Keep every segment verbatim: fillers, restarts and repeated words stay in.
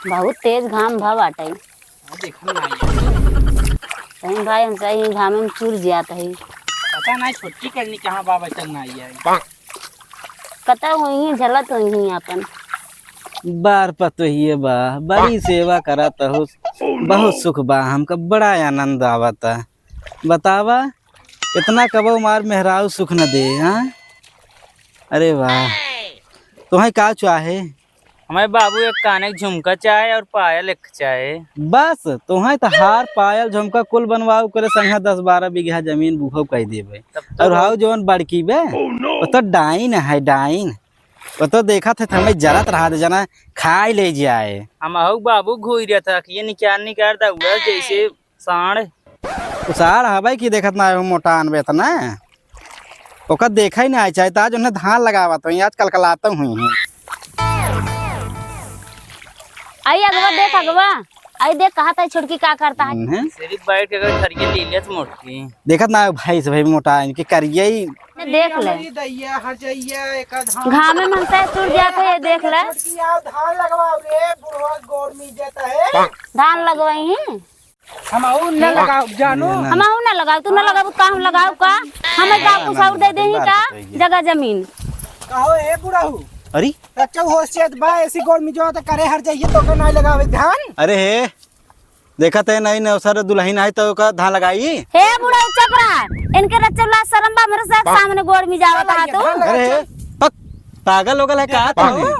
बहुत तेज घाम भा बाटे। हाँ, देखो ना यार। कहीं भाई, हम सही घामे में चुर जात है। पता नहीं छोटकी करनी कहाँ बाबा चलना आई है। कतौ होइहीं, झलत होइहीं आपन। बार पतोहिए बा, बड़ी सेवा करत हो। बहुत सुख बा, हमका बड़ा आनंद आवता। बतावा, इतना कबो मार मेहरारू सुख न दे, हाँ? अरे वाह, तोहई का चाहे? हमारे बाबू एक काने के झुमका चाहे और पायल एक चाहे। बस, तोहई त हार, पायल, झुमका कुल बनवाऊ करे संगे दस बारह बीघा जमीन बुहो कई देबे। तब तो और हाउ जवन बड़की बे, वो तो डाइन है, डाइन। वो तो देखत है, हमें जरत रहा दे जना, खाई ले जाए। हम आहू बाबू घूर रहा था कि ये निकाल निकाल दउड़ा जैसे साँड़। उ साँड़ हबै कि देखत ना हो मोटान बे एतना। ओकर देखै ना आइ चाहे, त आज उन्हें धान लगावत होई, आज कलकलात होई हैं। आई अगवा देख, अगवा। आई देख, कहत है छोटकी का करता है। उन्हें? सिर्फ बैठ के अगर खरिया ले लिया तो मोटकी। देखत ना हो भाई से भाई मोटा, इनके करिया ही। देख ले। हमारी दैया, हर जइया, एक आध धान। घामे में हमसे चुर जात है, ये देख ले। छोटकी आओ, धान लगवाओ रे, बुढ़वा गोड़ में जाता है। धान लगवाई हैं। हम आऊ न लगाओ, जानो। ये ना। हम आऊ न लगाओ, तू न लगाओ, का हम लगाओ का? हम का कुछ और दे देही का? जगह जमीन। कहो, ए बुढ़ऊ। अरे? रचौ हो सेत बा, ऐसी गोड़ में जो तो करे हर जइया तो का नहीं लगावे धान? अरे हे, देखत है नहीं न, सर दुलहिन आई तो का धान लगाई? हे बुढ़ऊ चुप रहा, इनके रचौ लाज सरम बा, मेरे साथ सामने गोड़ में जावत है तू। अरे हे, पक पागल हो गल है का तू?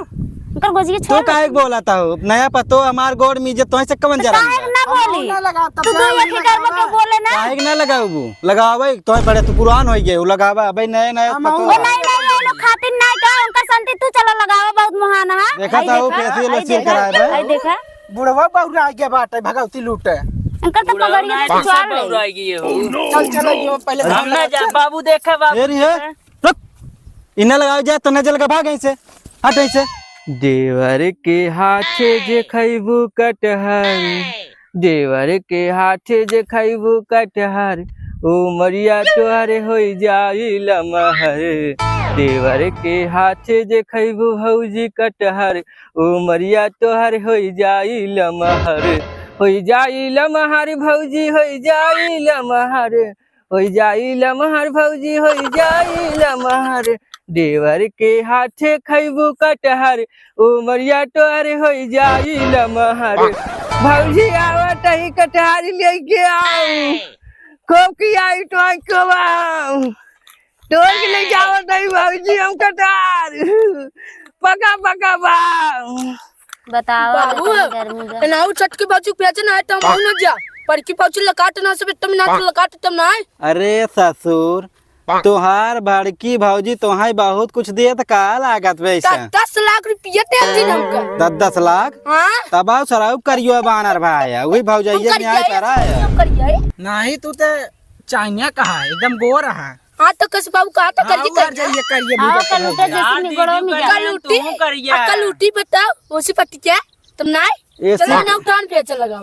उनकर गोजी के तो छोड़। काहे के बोलत हो? नया पतो हमार गोड़ में इज्जत तोहे से कवन जरा? काहे के ना बोली? ना लगाओ, तब तू दो जाओ, एक ना ही करबो लगाओ। के बोले ना। काहे के ना लगाऊ? लगावे तोहे बड़े तू पुरान होई गए, लगावा अबे नए नए हम पतो। ओ नहीं नहीं, ये लोग खातिर नहीं का, उनका संती तू चलो लगावा, बहुत महान है। देखा आई था वो देखा, facial आई वेशियल देखा, कराए बा। आई देखा। बुढ़वा बहुरा आ गया बाटे भगवती लूटे। उनकर तो बुढ़वा पगड़िया ना से ऐसा चुआर ले। बहुरा आ गई हो। चल चलो, ये पहले हम ना जा, बाबू देखा बाबू। फिर ये देखा। रुक, इन्हें लगाओ जा, तो नजर लगा भाग यहीं से, हट यहीं से। देवर के हाथे जे खइबू कटहर, देवर के हाथे जे खइबू कटहर, उमरिया तोहर होई जाई लमहर। देवर के हाथे जे खइबू भौजी कटहर, उमरिया तोहर होई जाई लमहर, होई जाई लमहर भौजी, होई जाई लमहर। होई जाई लमहर भौजी, होई जाई लमहर, देवर के हाथे खइबू कटहर, उमरिया तोहर होई जाई लमहर। भौजी आवत ही कटहर लेके आऊ, खूब खियाई तोहई खूब आऊ, तोड़ के ले जावत ही भौजी हम कटहर, पका पका बा। बताओ, बाबू, इतनी गर्मी बा। एनाऊ छठ के बाजू बेचे ना है, तो हम ना जा। पर की बाजू लकाट ना से, तुम ना लकाट, तुम ना आए। अरे ससुर, तोहार बड़की भौजी तोहाई बहुत कुछ दिए, त का लागत बे ऐसा? द-, दस लाख रुपया दे दिन हमका। दस, दस लाख? हाँ। तब आओ सराउ करियो बानर भाई, वही भौजैया हम न्याय करिए, करा है। हम करिए। नहीं, तू ते चाइना कहा है, एकदम गोर है। हाँ, तो कस बाबू कहा तो हाँ, करिए, उधर करिए। जाइए, करिए, हाँ, भैया, कलूटे करिए। जैसे हाँ, निगड़ो दीदी, में जा। करिए, कलूटी, तू करिए। आ, कलूटी बताओ, उसी पट्टी क्या? तुम ना आए? ऐसे चलो ना उठान पे चल लगाओ।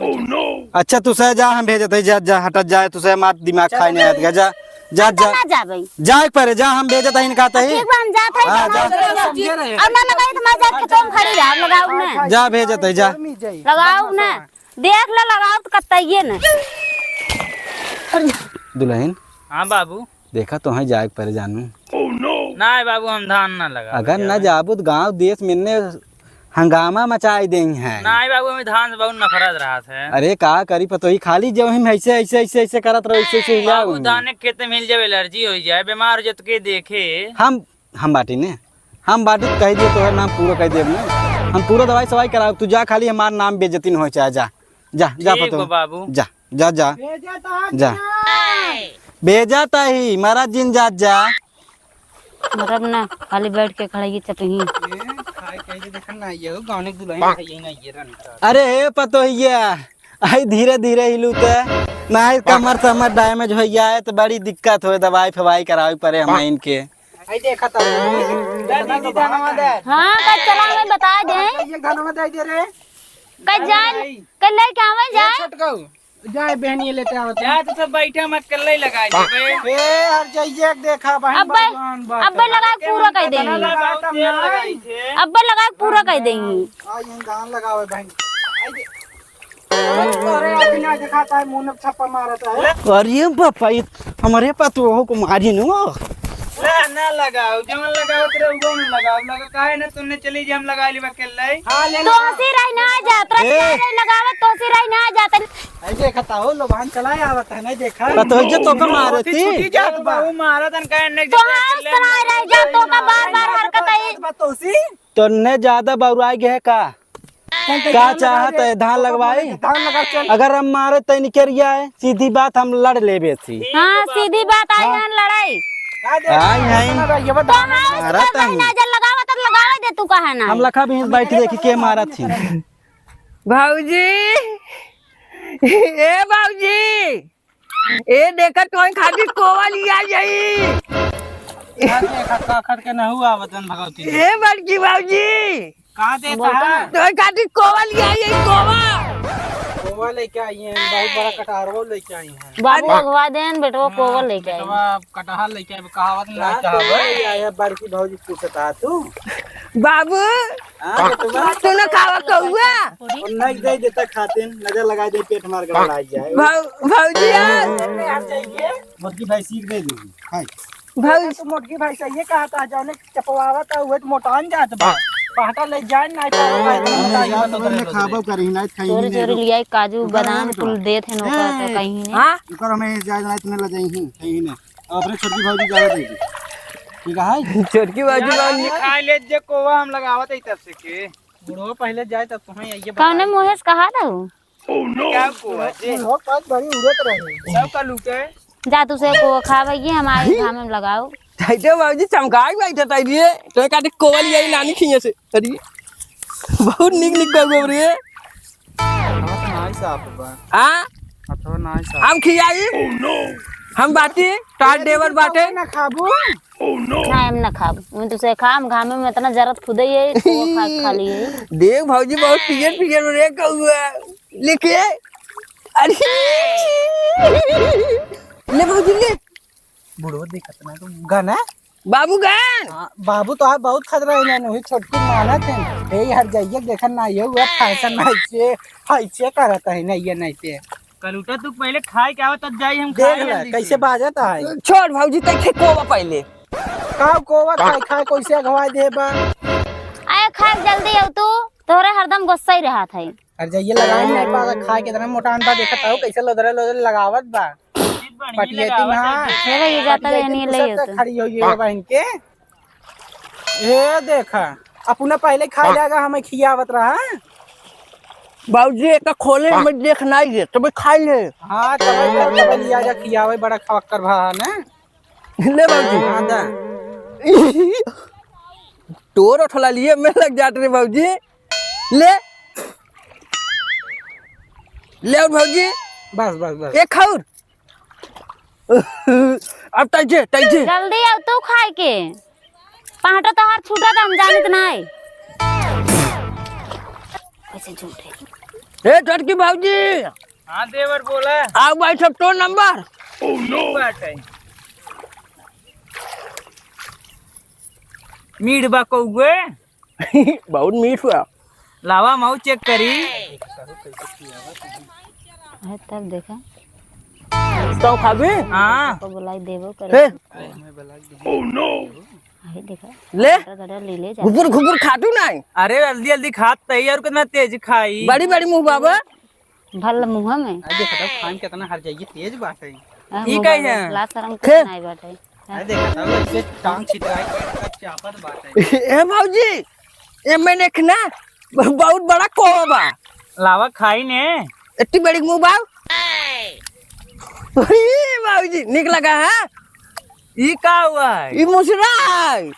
अच्छा, तू सह जा, हम भेजत है, जा, जा, हटत जाए, तू सह मार दिमाग चलो। खाए नहीं आएगा, जा, जा, हम जा। ना जाबे। जा एक परे, जा, हम भेजत है इनका तही। ठीक बा, हम जात है, हाँ, जा। समझे रहे। और ना लगाई तो मैं जाके तुम खड़ी रहो, लगाओ ना। जा, भेजत है, जा। लगाओ ना। देख ले, लगाओ तो कतइये ना। दुलहिन। हाँ बाबू। देखा, तोहई जाए के परे जानू। नाहीं बाबू, हम धान ना लगावे अगर ना जाबे। जाबू तो गाँव देश में इन्ने हंगामा मचाई देई हैं। नाहीं बाबू, हमें धान से बहुत नफरत रहत है। अरे का करी पतोही, खाली जब हम ऐसे, ऐसे, ऐसे, ऐसे करत रहो, ऐसे, ऐसे हिलाओ बाबू, हम। धान के खेत में हिल जावे, एलर्जी हो जाए, बीमार हो जाए तो के देखे? हम, हम बाटी ने, हम बाटी तो कह दिए, तोहर नाम पूरा कह देब ना। हम पूरा दवाई सवाई कराओ, तू जा, खाली हमार नाम बेइज्जती न हो चाहे, जा, जा, जा ठीक पतोह। बा बाबू। जा। जा, जा। भेजा ता कि जा। ना? भेजा ता ही, महाराज जिन जात जा। मरब ना, खाली बैठ के खड़ाई चपही। ए, खाए कहीं से देखन ना, ये गाने दुल्हन है, ये ना, ये रन। अरे हे पतोहिया, आई धीरे धीरे हिलू ते, नहीं कमर समर डैमेज हो जाए तो बड़ी दिक्कत होए, दवाई फवाई करावे पड़े हम इनके। आई देखा ता। दे दीदी धनवा दे। हाँ, कल चला मैं बता दे। ये धनवा दे दे रे। कल जाए, कल लेके आवे ए, जाए। छोटकऊ। जाए बहनिया लेते आवत। जा, तू सब बैठे, हम अकेले ही लगाई देबे। ए, हर जाइए, देखा बहन अब्बे, भगवान बात अब्बे है। लगा के पूरा कह देंगे। लगाई थे। अब्बे लगा के पूरा कह देंगे। आ, ये धान लगावे बहन। आई दे। अरे, अभी ना दिखाता है, मुंह में छप्पा मारता है। अरे बापा, ये हमारे पास तो वो कुमारी नु। ना, ना लगाओ, जवन लगाओ तेरे उगो में लगाओ, लगा काहे ना तुमने चली जे हम लगा लेबा अकेले। हाँ, ले तो लो। हंसी रही ना जात, रस ए। रही लगावे, तो हंसी रही ना जात। ऐसे देखता हो, लोभान चलाए आवत है, नहीं देखा? तो तुझे तो का मारे थी? छुट्टी जात बा। वो मारा तन काहे नहीं तो जाता हाँ, अकेले? उस तरह रह जा, तो का बार-बार हरकत आई। बा तो सी। तो ने ज्यादा बउराई गए का? चल, चल, का धान चाहत लगा है, दे। धान लगवाई? धान लगा, चल। अगर हम मारे तो निकरिया है, सीधी बात हम लड़ लेबे सी। हाँ, सीधी बात आई हाँ। है लड़ाई। का दे? आई है। ये बता। तो हाँ, उस मारा पर तनी। नजर लगावा तो लगावा दे तू कहा ना। हम लखा भी बैठ देखी के मारा थी। भौजी, ए भौजी, ए देखा तोहन खातिर कोवा लिया जाई। का देखा, का खट के नहु आवतन भगवती। ए बड़की भौजी, का देता है? तोहन खातिर कोवा लिया जाई, कोवा। कोवा लेके आई हैं, बहुत बड़ा कटहरवा लेके आई हैं। बाबू अगवा देन, बेटवा हाँ, कोवा लेके आई। बेटवा कटहर लेके आए, कहावत नहीं रात चाहत। को ले आए हैं, बड़की भौजी पूछता है तू। बाबू, हाँ, बेटवा। तू ना खावा कौआ? और नहीं दे देता खातिन, नजर लगा दे, पेट मार गड़बड़ा जाए। भौ-, भौजी, आ। मोटकी भाई सीख दे दी। हाय। भौजी। तो मोटकी भाई सही कहा था, जौने चपवावा था, उहे तो मोटान जात बा। पहाटा ले जाए, ना पावा, ना मोटाई। यार, तो तुमने खाबो करी, ना खाई चोरी, नहीं चोरी रोक। लिया, काजू, दुकान बादाम, में कुल तो देत है नौकर, ए, तो कहीं नहीं। हाँ? ऊपर हमें जाए, ना इतने ले जाई ही, कहीं नहीं। अब अपने छोटकी भौजी जाए देगी। ठीक है? छोटकी भौजी यार, बानी। हम खा ले जे कोवा हम लगावत है तब से के। बुढ़वा पहले जाए तब तुम्हें ये कौने बताई। मुँहे से कहा था वो? क्या कोवा जे? बुढ़वा पास बड़ी उड़त रहे। सब का लूटे। जा तू से कोवा खा भैया, हमारे घाम में लगाओ। जाइते बाबूजी चमकाई बैठे ताई लिए। तो एक आधे कोवा लिया ही नानी खिए से। अरे, बहुत निक निक कोवा रे। हाथ नाई साफ बा। आ? हथवा नाई साफ। हम खियाई? हम बाटी, तार देवर बाटे। ना खाबू? ना, हम ना खाब। मैं तुसे खाम, घामे में इतना जरत खुदे ये, वो खा, खा लिए। देख भौजी, बहुत पियर पियर रे कौआ। लेके, अरे। ले भौजी, ले। बुढ़ो देखत ना तो गन है। बाबू गन। हाँ, बाबू तो आज बहुत खतरा है ना, वही छोटकी मानत है। ए, हर जाइए, देखन ना, ये हुआ फैशन ना, ऐसे, ऐसे करत है ना, ये नहीं पे। कलूटा, तू पहले खाए के आवा, तब जाई हम देख खाए ले, जल्दी कैसे से। बाजत है। छोड़ भौजी, तै खे कोवा पहले। का कोवा खाए, खाए कैसे अगवा दे बा? आए खाए जल्दी आओ तू, तोहरे हरदम गुस्सा ही रहत है। अरे जाइए लगाए नहीं पावा, खाए के इतना मोटा अंडा देखत हो, कैसे लोदरे लोदरे लगावत बा। पटियती ना। हे भाई, ये जाता पटियती रहनी है, ले सब तो तो। खड़ी हो गई बा इनके। ए देखा, अपने पहिले खाए जाएगा, हमें खियावत रहा। बाबूजी, एका खोले, हमें देख नाई दे, तबे खाई ले। हाँ, तबे, तबे, तबे लिया जा खियावे, बड़ा खवक्कर भा है ना। ले बाबूजी। हाँ, दा। तोर ओठला लिए में लग जात रे बाबूजी। ले। ले और बाबूजी। बस, बस, बस। एक खाउर। अब तैजे, तैजे। जल्दी आओ तू खाए के। पहाटो तोहार छूटा त हम जानित नाई। कैसे झूठ है? ए छोटकी भौजी। हाँ देवर बोला। आओ भाई सब तो नंबर। Oh no। बात है। मीठ बा कौए। बहुत मीठ हुआ। लावा मऊ चेक करी। है तब देखा। तो खाबे? हाँ। तो बुलाई देबो करे। हे। Oh no। अरे देखा। ले। गटर गटर ले ले जा। घुपुर घुपुर खातू नहीं। अरे जल्दी जल्दी खात तई और कितना तेज खाई। बड़ी बड़ी मुँह बाबा। भल मुँह में। अरे देखा तो खान कितना हर जाइए तेज बात है। हाँ, ई मुँह कही बाबा, है? लाज शरम कुछ नहीं बाटे। अरे देखा तो ऐसे टांग छितराई के चापत बात है। ए भौजी, ए मैं देखना। बहुत बड़ा कोवा बा। लावा खाई ने। इतनी बड़ी मुँह बा। अरे बाबूजी, निक लगा है। ई का हुआ है? ई मुसरा है।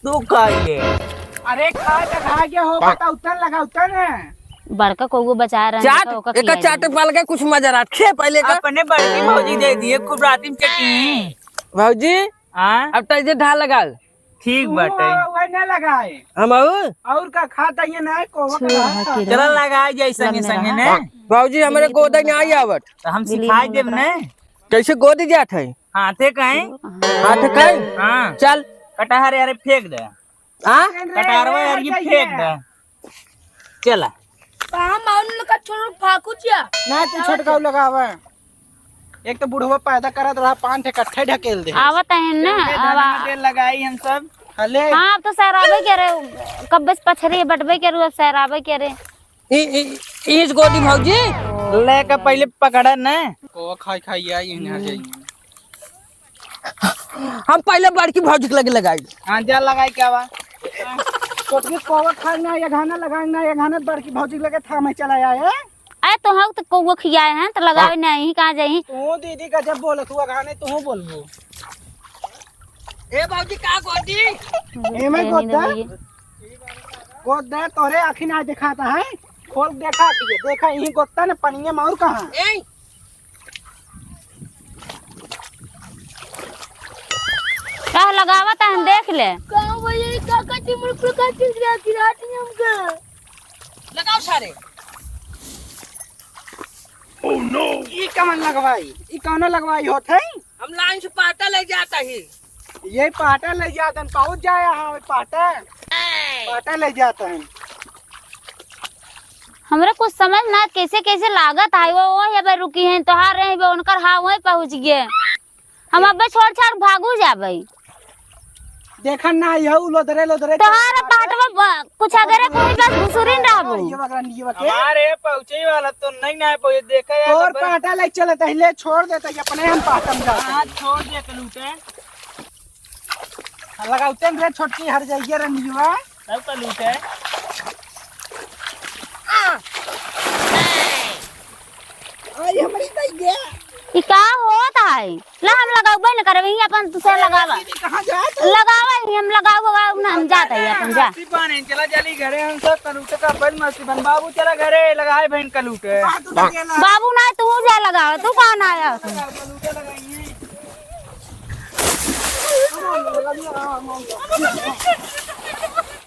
तू खाई ले। अरे खा तो खा के हो, बता उतन लगा, उतन है। बड़का कोगो बचा रहे हैं, चाट, ओका एक खिया चाट दे। पाल के कुछ मजा रात खे पहले का। अपने बड़की भौजी दे दिए, खूब राती में चटनी। भौजी, हाँ? अब तैसे ढा लगा। ठीक बाटे। क्या लगाए? हम आऊ? और का खाता ये ना है, कोवा का चूल्हा रहा। के चला रहा। लगाए जाई संगे लम्बे संगे रहा। ने। बाबूजी, हमरे दिलीप गोदे में नहीं रहा। आवत। तो हम दिलीप सिखाई में देब रहा। ने। कैसे गोदी जात है? हाथे कहीं? हाथे कहीं? हाँ। चल। कटहर यार फेंक दे। हाँ? कटहरवा यार ये फेंक दे। चला। पाम माउन लगा छोड़ फाकू जिया। ना तू छोटकाऊ लगावा। एक तो बुढ़वा पैदा करत रहा, पान ठे कट्ठे ढकेल दे। आवत है ना, चल, आवा। धान में तेल लगाई हम सब। हले। हाँ, अब तो सैराबे के रे, कब्बे से पछरी बटबे के रू, अब सैराबे के रे। ई, ई, ईस गोदी भौजी। लेके पहिले पकड़ा न। कोवा खाई खाई आई, यहाँ जाई। हम पहिले बड़की भौजी के लगे लगाई। हाँ, जा लगाई क्या बा? छोटकी कोवा खाई ना, ये घाना लगाई ना, ये घाना बड़की भौजी के लगे थामे चला आए। अरे तो हम तो कौआ खियाए हैं, तो लगावे नहीं, कहाँ जाई? तू दीदी का जब बोलत हुआ घाने, तू बोलबू। ए भौजी, का गोदी? एमे गोद दे। गोद दे, तोरे आँखी ना दिखाता है। खोल देखा कि ये, देखा यही गोदता न पनिया में और कहाँ? ए। का लगावत है, हम देख ले। का भैया, ई का का चिमड़ फुलका चिमड़ा गिरा दी हमके। लगाओ सारे। ई कमन लगवाई? ई कौनो लगवाई होत है? हम लाइन से पाटा ले जाता ही। ये पाटा ले जातन, पहुँच जाया हाँ, पाटा। पाटा ले जातन। हमरा कुछ समझ ना कैसे कैसे लागत है, वो, वो ये बे रुकी हैं, तोहार रहे बे, उनकर हाँ वहीं पहुँच गए। हम अबे छोड़ छाड़ भागू जाबे। देखन ना, यहू लोदरे लोदरे तोहार चलत बाटे। पाटवा ब-, कुछ अगरे कोई बस घुसुरिन रहबू। ये बकरा, ये बकरा। हमारे पहुँचे वाला तो नहीं ना पहुँचे, देखा यार तोर बकरा। पाटा ले चलत है, ले छोड़ देते, अपने हम पाटम जाते। हाँ, छोड़ दे कलूटे। लगाउते रे छोटकी, हर जाइए रे निजुआ। सब कलूटे। आई हमरी दैया। ई का होत है? ला हम लगाउबे न करबे, ही अपन तुसे लगावा। दीदी, कहाँ जात हो? लगावा ही हम लगाउ, लगाउ ना, हम जात है अपन, जा। मस्ती बने, चला जल्दी घरे, हम सब कलूटे का बड़ मस्ती बन। बाबू चला घरे, लगाए बहन कलूटे। बाबू ना, तू जा लगावा, तू कहाँ ना आया? कलूटे लगाइए।